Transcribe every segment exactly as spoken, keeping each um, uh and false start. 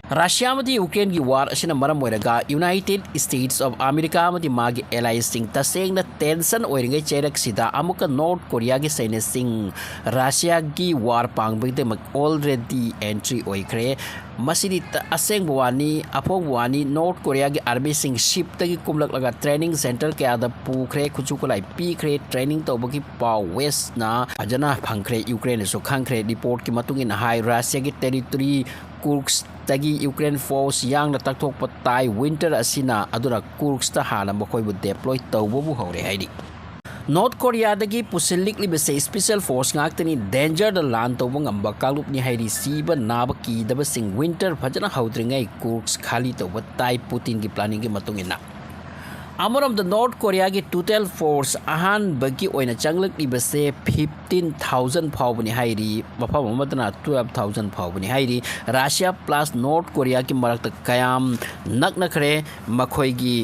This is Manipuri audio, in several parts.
ꯔꯁꯤꯌꯥ ꯑꯃꯗꯤ ꯌꯨꯀ꯭ꯔꯦꯟꯒꯤ ꯋꯥꯔ ꯑꯁꯤꯅ ꯃꯔꯝ ꯑꯣꯏꯔꯒ United States of America ꯑꯃꯗꯤ ꯃꯥꯒꯤ ꯑꯦꯂꯥꯏꯁꯁꯤꯡ ꯇꯁꯦꯡꯅ ꯇꯦꯟꯁꯟ ꯑꯣꯏꯔꯤꯉꯩ ꯆꯩꯔꯛꯁꯤꯗ ꯑꯃꯨꯛꯀ ꯅꯣꯔꯠ ꯀꯣꯔꯤꯌꯥꯒꯤ ꯁꯩꯅ꯭ꯌꯁꯤꯡ ꯔꯁꯤꯌꯥꯒꯤ ꯋꯥꯔ ꯄꯥꯡꯕꯒꯤꯗꯃꯛ already entry ꯑꯣꯏꯈ꯭ꯔꯦ꯫ ꯃꯁꯤꯗꯤ ꯑꯁꯦꯡꯕ ꯋꯥꯅꯤ, ꯑꯐꯣꯡꯕ ꯋꯥꯅꯤ꯫ ꯅꯣꯔꯠ ꯀꯣꯔꯤꯌꯥꯒꯤ ꯑꯥꯔꯃꯤꯁꯤꯡ ꯁꯤꯞꯇꯒꯤ ꯀꯨꯝꯂꯛꯂꯒ ꯇ꯭ꯔꯦꯅꯤꯡ ꯁꯦꯟꯇꯔ ꯀꯌꯥꯗ ꯄꯨꯈ꯭ꯔꯦ, ꯈꯨꯠꯁꯨ ꯈꯨꯠꯂꯥꯏ ꯄꯤꯈ꯭ꯔꯦ꯫ ꯇ꯭ꯔꯦꯅꯤꯡ ꯇꯧꯕꯒꯤ ꯄꯥꯎ ꯋꯦꯁꯅ ꯐꯖꯅ ꯐꯪꯈ꯭ꯔꯦ, ꯌꯨꯀ꯭ꯔꯦꯟꯅꯁꯨ ꯈꯪꯈ꯭ꯔꯦ꯫ ꯔꯤꯄꯣꯔꯠꯀꯤ ꯃꯇꯨꯡ ꯏꯟꯅ ꯍꯥꯏ, ꯔꯁꯤꯌꯥꯒꯤ ꯇꯦꯔꯤꯇꯣꯔꯤ ꯀꯨꯔꯁꯇꯒꯤ ꯌꯨꯀ꯭ꯔꯦꯟ ꯐꯣꯔꯁ ꯌꯥꯡꯅ ꯇꯛꯊꯣꯛꯄ ꯇꯥꯏ꯫ ꯋꯤꯟꯇꯔ ꯑꯁꯤꯅ ꯑꯗꯨꯅ ꯀꯨꯔꯁꯇ ꯍꯥꯟꯅ ꯃꯈꯣꯏꯕꯨ ꯗꯦꯄ꯭ꯂꯣꯏ ꯇꯧꯕꯕꯨ ꯍꯧꯔꯦ ꯍꯥꯏꯔꯤ꯫ ꯅꯣꯔꯠ ꯀꯣꯔꯤꯌꯥꯗꯒꯤ ꯄꯨꯁꯤꯜꯂꯛꯂꯤꯕꯁꯦ ꯁ꯭ꯄꯦꯁꯦꯜ ꯐꯣꯔꯁ ꯉꯥꯛꯇꯅꯤ꯫ ꯗꯦꯟꯖꯔꯗ ꯂꯥꯟ ꯇꯧꯕ ꯉꯝꯕ ꯀꯥꯡꯂꯨꯞꯅꯤ ꯍꯥꯏꯔꯤ꯫ ꯁꯤꯕ ꯅꯥꯕ ꯀꯤꯗꯕꯁꯤꯡ꯫ ꯋꯤꯟꯇꯔ ꯐꯖꯅ ꯍꯧꯗ꯭ꯔꯤꯉꯩ ꯀꯨꯔꯁ ꯈꯥꯂꯤ ꯇꯧꯕ ꯇꯥꯏ, ꯄꯨꯇꯤꯟꯒꯤ ꯄ꯭ꯂꯥꯅꯤꯡꯒꯤ ꯃꯇꯨꯡ ꯏꯟꯅ꯫ ꯑꯃꯔꯣꯝꯗ ꯅꯣꯔꯠ ꯀꯣꯔꯤꯌꯥꯒꯤ ꯇꯣꯇꯦꯜ ꯐꯣꯔꯁ ꯑꯍꯥꯟꯕꯒꯤ ꯑꯣꯏꯅ ꯆꯪꯂꯛꯂꯤꯕꯁꯦ ꯐꯤꯐꯇꯤꯟ ꯊꯥꯎꯖꯟ ꯐꯥꯎꯕꯅꯤ ꯍꯥꯏꯔꯤ꯫ ꯃꯐꯝ ꯑꯃꯗꯅ ꯇꯨꯋꯦꯜꯐ ꯊꯥꯎꯖꯟ ꯐꯥꯎꯕꯅꯤ ꯍꯥꯏꯔꯤ꯫ ꯔꯁꯤꯌꯥ ꯄ꯭ꯂꯁ ꯅꯣꯔꯠ ꯀꯣꯔꯤꯌꯥꯒꯤ ꯃꯔꯛꯇ ꯀꯌꯥꯝ ꯅꯛꯅꯈ꯭ꯔꯦ ꯃꯈꯣꯏꯒꯤ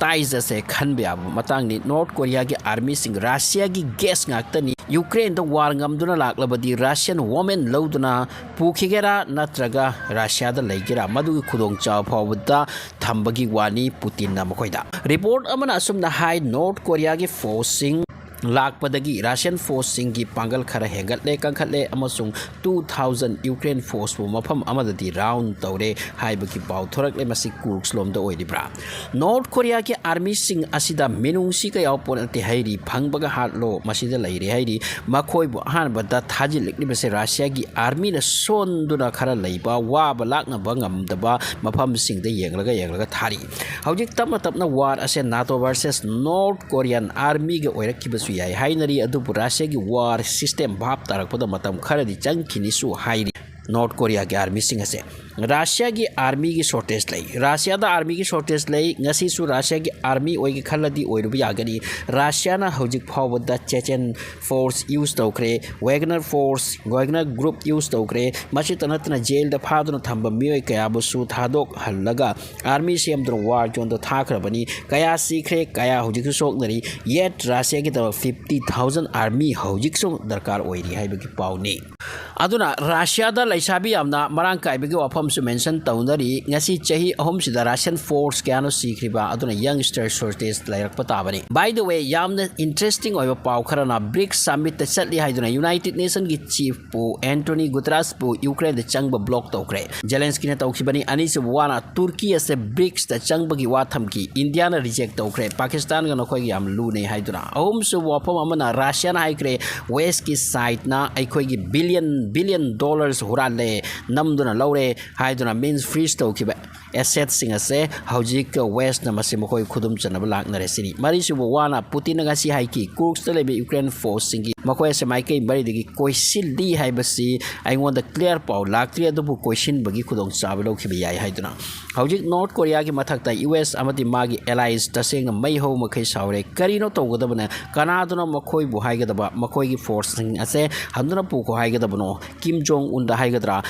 ꯇꯥꯏꯁ ꯑꯁꯦ ꯈꯟꯕ ꯌꯥꯕ ꯃꯇꯥꯡꯅꯤ꯫ ꯅꯣꯔꯠ ꯀꯣꯔꯤꯌꯥꯒꯤ ꯑꯥꯔꯃꯤꯁꯤꯡ ꯔꯁꯤꯌꯥꯒꯤ ꯒꯦꯁ ꯉꯥꯛꯇꯅꯤ꯫ ꯌꯨꯀ꯭ꯔꯦꯟꯗ ꯋꯥꯔ ꯉꯝꯗꯨꯅ ꯂꯥꯛꯂꯕꯗꯤ ꯔꯁꯤꯌꯟ ꯋꯣꯃꯦꯟ ꯂꯧꯗꯨꯅ ꯄꯨꯈꯤꯒꯦꯔꯥ ꯅꯠꯇ꯭ꯔꯒ ꯔꯁꯤꯌꯥꯗ ꯂꯩꯒꯦꯔꯥ, ꯃꯗꯨꯒꯤ ꯈꯨꯗꯣꯡꯆꯥꯕ ꯐꯥꯎꯕꯗ ꯊꯝꯕꯒꯤ ꯋꯥꯅꯤ ꯄꯨꯇꯤꯟꯅ ꯃꯈꯣꯏꯗ꯫ ꯔꯤꯄꯣꯔꯠ ꯑꯃꯅ ꯑꯁꯨꯝꯅ ꯍꯥꯏ, ꯅꯣꯔꯠ ꯀꯣꯔꯤꯌꯥꯒꯤ ꯐꯣꯔꯁꯁꯤꯡ ꯂꯥꯛꯄꯗꯒꯤ ꯔꯁꯤꯌꯟ ꯐꯣꯔꯁꯁꯤꯡꯒꯤ ꯄꯥꯡꯒꯜ ꯈꯔ ꯍꯦꯟꯒꯠꯂꯦ, ꯀꯟꯈꯠꯂꯦ ꯑꯃꯁꯨꯡ ꯇꯨ ꯊꯥꯎꯖꯟ ꯌꯨꯀ꯭ꯔꯦꯟ ꯐꯣꯔꯁꯄꯨ ꯃꯐꯝ ꯑꯃꯗꯗꯤ ꯔꯥꯎꯟ ꯇꯧꯔꯦ ꯍꯥꯏꯕꯒꯤ ꯄꯥꯎ ꯊꯣꯔꯛꯂꯦ꯫ ꯃꯁꯤ ꯀꯨꯔꯁ ꯂꯣꯝꯗ ꯑꯣꯏꯔꯤꯕ꯭ꯔꯥ? ꯅꯣꯔꯠ ꯀꯣꯔꯤꯌꯥꯒꯤ ꯑꯥꯔꯃꯤꯁꯤꯡ ꯑꯁꯤꯗ ꯃꯤꯅꯨꯡꯁꯤ ꯀꯌꯥ ꯄꯣꯠ ꯅꯠꯇꯦ ꯍꯥꯏꯔꯤ꯫ ꯐꯪꯕꯒ ꯍꯥꯠꯂꯣ, ꯃꯁꯤꯗ ꯂꯩꯔꯦ ꯍꯥꯏꯔꯤ꯫ ꯃꯈꯣꯏꯕꯨ ꯑꯍꯥꯟꯕꯗ ꯊꯥꯖꯤꯜꯂꯛꯂꯤꯕꯁꯦ ꯔꯁꯤꯌꯥꯒꯤ ꯑꯥꯔꯃꯤꯅ ꯁꯣꯟꯗꯨꯅ ꯈꯔ ꯂꯩꯕ, ꯋꯥꯕ ꯂꯥꯛꯅꯕ ꯉꯝꯗꯕ ꯃꯐꯝꯁꯤꯡꯗ ꯌꯦꯡꯂꯒ ꯌꯦꯡꯂꯒ ꯊꯥꯔꯤ꯫ ꯍꯧꯖꯤꯛ ꯇꯞꯅ ꯇꯞꯅ ꯋꯥꯔ ꯑꯁꯦ ꯅꯥꯇꯣ ꯚꯔꯁꯦꯁ ꯅꯣꯔꯠ ꯀꯣꯔꯤꯌꯟ ꯑꯥꯔꯃꯤꯒ ꯑꯣꯏꯔꯛꯈꯤꯕꯁꯨ ꯌꯥꯏ ꯍꯥꯏꯅꯔꯤ꯫ ꯑꯗꯨꯕꯨ ꯔꯁꯤꯌꯥꯒꯤ ꯋꯥꯔ ꯁꯤꯁꯇꯦꯝ ꯚꯥꯞ ꯇꯥꯔꯛꯄꯗ ꯃꯇꯝ ꯈꯔꯗꯤ ꯆꯪꯈꯤꯅꯤꯁꯨ ꯍꯥꯏꯔꯤ꯫ ꯅꯣꯔꯠ ꯀꯣꯔꯤꯌꯥꯒꯤ ꯑꯥꯔꯃꯤꯁꯤꯡ ꯑꯁꯦ ꯔꯁꯤꯌꯥꯒꯤ ꯑꯥꯔꯃꯤꯒꯤ ꯁꯣꯔꯇꯦꯖ ꯂꯩ꯫ ꯔꯁꯤꯌꯥꯗ ꯑꯥꯔꯃꯤꯒꯤ ꯁꯣꯔꯇꯦꯖ ꯂꯩ꯫ ꯉꯁꯤꯁꯨ ꯔꯁꯤꯌꯥꯒꯤ ꯑꯥꯔꯃꯤ ꯑꯣꯏꯒꯦ ꯈꯜꯂꯗꯤ ꯑꯣꯏꯔꯨꯕ ꯌꯥꯒꯅꯤ꯫ ꯔꯁꯤꯌꯥꯅ ꯍꯧꯖꯤꯛ ꯐꯥꯎꯕꯗ ꯆꯦꯆꯦꯟ ꯐꯣꯔꯁ ꯌꯨꯁ ꯇꯧꯈ꯭ꯔꯦ, Wegner force, Wegner group use ꯇꯧꯈ꯭ꯔꯦ꯫ ꯃꯁꯤꯇ ꯅꯠꯇꯅ ꯖꯦꯜꯗ ꯐꯥꯗꯨꯅ ꯊꯝꯕ ꯃꯤꯑꯣꯏ ꯀꯌꯥꯕꯨꯁꯨ ꯊꯥꯗꯣꯛꯍꯜꯂꯒ ꯑꯥꯔꯃꯤ ꯁꯦꯝꯗꯨꯅ ꯋꯥꯔ ꯖꯣꯟꯗ ꯊꯥꯈ꯭ꯔꯕꯅꯤ꯫ ꯀꯌꯥ ꯁꯤꯈ꯭ꯔꯦ, ꯀꯌꯥ ꯍꯧꯖꯤꯛꯁꯨ ꯁꯣꯛꯅꯔꯤ꯫ ꯌꯦꯠ ꯔꯁꯤꯌꯥꯒꯤꯗꯃꯛ ꯐꯤꯐꯇꯤ ꯊꯥꯎꯖꯟ ꯑꯥꯔꯃꯤ ꯍꯧꯖꯤꯛꯁꯨ ꯗꯔꯀꯥꯔ ꯑꯣꯏꯔꯤ ꯍꯥꯏꯕꯒꯤ ꯄꯥꯎꯅꯤ꯫ ꯑꯗꯨꯅ ꯔꯁꯤꯌꯥꯗ ꯂꯩꯁꯥꯕꯤ ꯌꯥꯝꯅ ꯃꯔꯥꯡ ꯀꯥꯏꯕꯒꯤ ꯋꯥꯐꯝꯁꯨ mention ꯇꯧꯅꯔꯤ꯫ ꯉꯁꯤ ꯆꯍꯤ ꯑꯍꯨꯝꯁꯤꯗ Russian force ꯀꯌꯥꯅꯣ ꯁꯤꯈ꯭ꯔꯤꯕ, ꯑꯗꯨꯅ youngster shortage ꯂꯩꯔꯛꯄ ꯇꯥꯕꯅꯤ꯫ By the way, ꯌꯥꯝꯅ interesting ꯑꯣꯏꯕ ꯄꯥꯎ ꯈꯔꯅ BRICS summitꯇ ꯆꯠꯂꯤ ꯍꯥꯏꯗꯨꯅ United Nationꯒꯤ chiefꯄꯨ Antonio Guterresꯄꯨ Ukraineꯗ ꯆꯪꯕ block ꯇꯧꯈ꯭ꯔꯦ꯫ Zelenskyꯅ ꯇꯧꯈꯤꯕꯅꯤ꯫ ꯑꯅꯤꯁꯨꯕ ꯋꯥꯅ Turkey ꯑꯁꯦ BRICSꯇ ꯆꯪꯕꯒꯤ ꯋꯥ ꯊꯝꯈꯤ꯫ Indiaꯅ reject ꯇꯧꯈ꯭ꯔꯦ꯫ ꯄꯥꯀꯤꯁꯇꯥꯟꯒ ꯅꯈꯣꯏꯒ ꯌꯥꯝ ꯂꯨꯅꯩ ꯍꯥꯏꯗꯨꯅ꯫ ꯑꯍꯨꯝꯁꯨꯕ ꯋꯥꯐꯝ ꯑꯃꯅ Russiaꯅ ꯍꯥꯏꯈ꯭ꯔꯦ, Westꯀꯤ sideꯅ ꯑꯩꯈꯣꯏꯒꯤ billion billion dollars ꯍꯨꯔꯥꯜꯂꯦ, ꯅꯝꯗꯨꯅ ꯂꯧꯔꯦ ꯍꯥꯏꯗꯨꯅ, means freeze ꯇꯧꯈꯤꯕ assetꯁꯤꯡ ꯑꯁꯦ ꯍꯧꯖꯤꯛ Westꯅ ꯃꯁꯤ ꯃꯈꯣꯏ ꯈꯨꯗꯨꯝ ꯆꯟꯅꯕ ꯂꯥꯛꯅꯔꯦ ꯁꯤꯅꯤ꯫ ꯃꯔꯤꯁꯨꯕ ꯋꯥꯅ Putinꯅ ꯉꯁꯤ ꯍꯥꯏꯈꯤ, Kurskꯇ ꯂꯩꯕ Ukraine forceꯁꯤꯡꯒꯤ ꯃꯈꯣꯏ ꯑꯁꯦ ꯃꯥꯏꯀꯩ ꯃꯔꯤꯗꯒꯤ ꯀꯣꯏꯁꯤꯜꯂꯤ ꯍꯥꯏꯕꯁꯤ ꯑꯩꯉꯣꯟꯗ clear ꯄꯥꯎ ꯂꯥꯛꯇ꯭ꯔꯤ, ꯑꯗꯨꯕꯨ ꯀꯣꯏꯁꯤꯟꯕꯒꯤ ꯈꯨꯗꯣꯡꯆꯥꯕ ꯂꯧꯈꯤꯕ ꯌꯥꯏ ꯍꯥꯏꯗꯨꯅ꯫ ꯍꯧꯖꯤꯛ North Koreaꯒꯤ ꯃꯊꯛꯇ US ꯑꯃꯗꯤ ꯃꯥꯒꯤ allies ꯇꯁꯦꯡꯅ ꯃꯩ ꯍꯧ ꯃꯈꯩ ꯁꯥꯎꯔꯦ꯫ ꯀꯔꯤꯅꯣ ꯇꯧꯒꯗꯕꯅ? ꯀꯅꯥꯗꯅꯣ ꯃꯈꯣꯏꯕꯨ ꯍꯥꯏꯒꯗꯕ? ꯃꯈꯣꯏꯒꯤ forceꯁꯤꯡ ꯑꯁꯦ ꯍꯟꯗꯨꯅ ꯄꯨꯈꯣ ꯍꯥꯏꯒꯗꯕꯅꯣ? Kim Jong Unꯗ ꯍꯥꯏꯒꯗ꯭ꯔꯥ?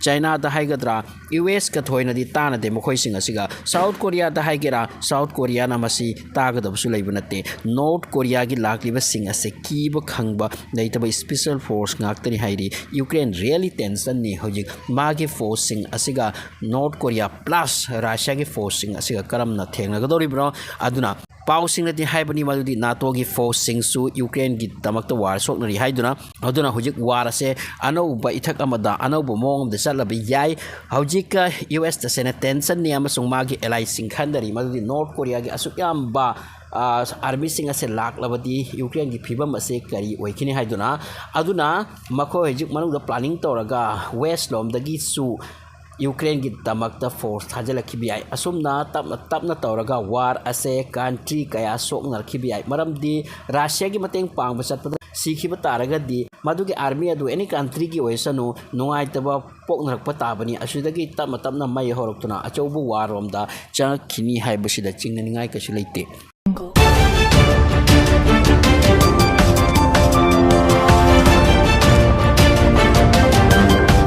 Chinaꯗ ꯍꯥꯏꯒꯗ꯭ꯔꯥ? USꯀ ꯊꯣꯏꯅꯗꯤ ꯇꯥꯅꯗꯦ ꯃꯈꯣꯏꯁꯤꯡ ꯑꯁꯤꯒ꯫ South Koreaꯗ ꯍꯥꯏꯒꯦꯔꯥ? South Koreaꯅ ꯃꯁꯤ ꯇꯥꯒꯗꯕꯁꯨ ꯂꯩꯕ ꯅꯠꯇꯦ꯫ North Koreaꯒꯤ ꯂꯥꯛꯂꯤꯕꯁꯤꯡ ꯑꯁꯦ ꯀꯤꯕ ꯈꯪꯕ ꯂꯩꯇꯕ special force ꯉꯥꯛꯇꯅꯤ ꯍꯥꯏꯔꯤ꯫ Ukraine really tensionꯅꯤ ꯍꯧꯖꯤꯛ꯫ ꯃꯥꯒꯤ forceꯁꯤꯡ ꯑꯁꯤꯒ North Korea plus Russiaꯒꯤ forceꯁꯤꯡ ꯑꯁꯤꯒ ꯀꯔꯝꯅ ꯊꯦꯡꯅꯒꯗꯧꯔꯤꯕꯅꯣ? ꯑꯗꯨꯅ ꯄꯥꯎꯁꯤꯡꯅꯗꯤ ꯍꯥꯏꯕꯅꯤ ꯃꯗꯨꯗꯤ NATOꯒꯤ forceꯁꯤꯡꯁꯨ Ukraineꯒꯤꯗꯃꯛꯇ war ꯁꯣꯛꯅꯔꯤ ꯍꯥꯏꯗꯨꯅ꯫ ꯑꯗꯨꯅ ꯍꯧꯖꯤꯛ war ꯑꯁꯦ ꯑꯅꯧꯕ ꯏꯊꯛ ꯑꯃꯗ, ꯑꯅꯧꯕ ꯃꯑꯣꯡ ꯑꯃꯗ ꯆꯠꯂꯕ ꯌꯥꯏ꯫ ꯍꯧꯖꯤꯛ US ꯇꯁꯦꯡꯅ tensionꯅꯤ ꯑꯃꯁꯨꯡ ꯃꯥꯒꯤ alliesꯁꯤꯡ ꯈꯟꯗꯔꯤ ꯃꯗꯨꯗꯤ North Koreaꯒꯤ ꯑꯁꯨꯛ ꯌꯥꯝꯕ, ꯑ, armyꯁꯤꯡ ꯑꯁꯦ ꯂꯥꯛꯂꯕꯗꯤ Ukraineꯒꯤ ꯐꯤꯕꯝ ꯑꯁꯦ ꯀꯔꯤ ꯑꯣꯏꯈꯤꯅꯤ ꯍꯥꯏꯗꯨꯅ꯫ ꯑꯗꯨꯅ ꯃꯈꯣꯏ ꯍꯧꯖꯤꯛ ꯃꯅꯨꯡꯗ planning ꯇꯧꯔꯒ West ꯂꯣꯝꯗꯒꯤꯁꯨ Ukraineꯒꯤꯗꯃꯛꯇ force ꯊꯥꯖꯤꯜꯂꯛꯈꯤꯕ ꯌꯥꯏ꯫ ꯑꯁꯨꯝꯅ ꯇꯞꯅ ꯇꯞꯅ ꯇꯧꯔꯒ war ꯑꯁꯦ country ꯀꯌꯥ ꯁꯣꯛꯅꯔꯛꯈꯤꯕ ꯌꯥꯏ꯫ ꯃꯔꯝꯗꯤ Russiaꯒꯤ ꯃꯇꯦꯡ ꯄꯥꯡꯕ ꯆꯠꯄꯗ ꯁꯤꯈꯤꯕ ꯇꯥꯔꯒꯗꯤ ꯃꯗꯨꯒꯤ army ꯑꯗꯨ any countryꯒꯤ ꯑꯣꯏꯁꯅꯨ, ꯅꯨꯡꯉꯥꯏꯇꯕ ꯄꯣꯛꯅꯔꯛꯄ ꯇꯥꯕꯅꯤ꯫ ꯑꯁꯤꯗꯒꯤ ꯇꯞꯅ ꯇꯞꯅ ꯃꯩ ꯍꯧꯔꯛꯇꯨꯅ ꯑꯆꯧꯕ war ꯔꯣꯝꯗ ꯆꯪꯉꯛꯈꯤꯅꯤ ꯍꯥꯏꯕꯁꯤꯗ ꯆꯤꯡꯅꯅꯤꯡꯉꯥꯏ ꯀꯩꯁꯨ ꯂꯩꯇꯦ꯫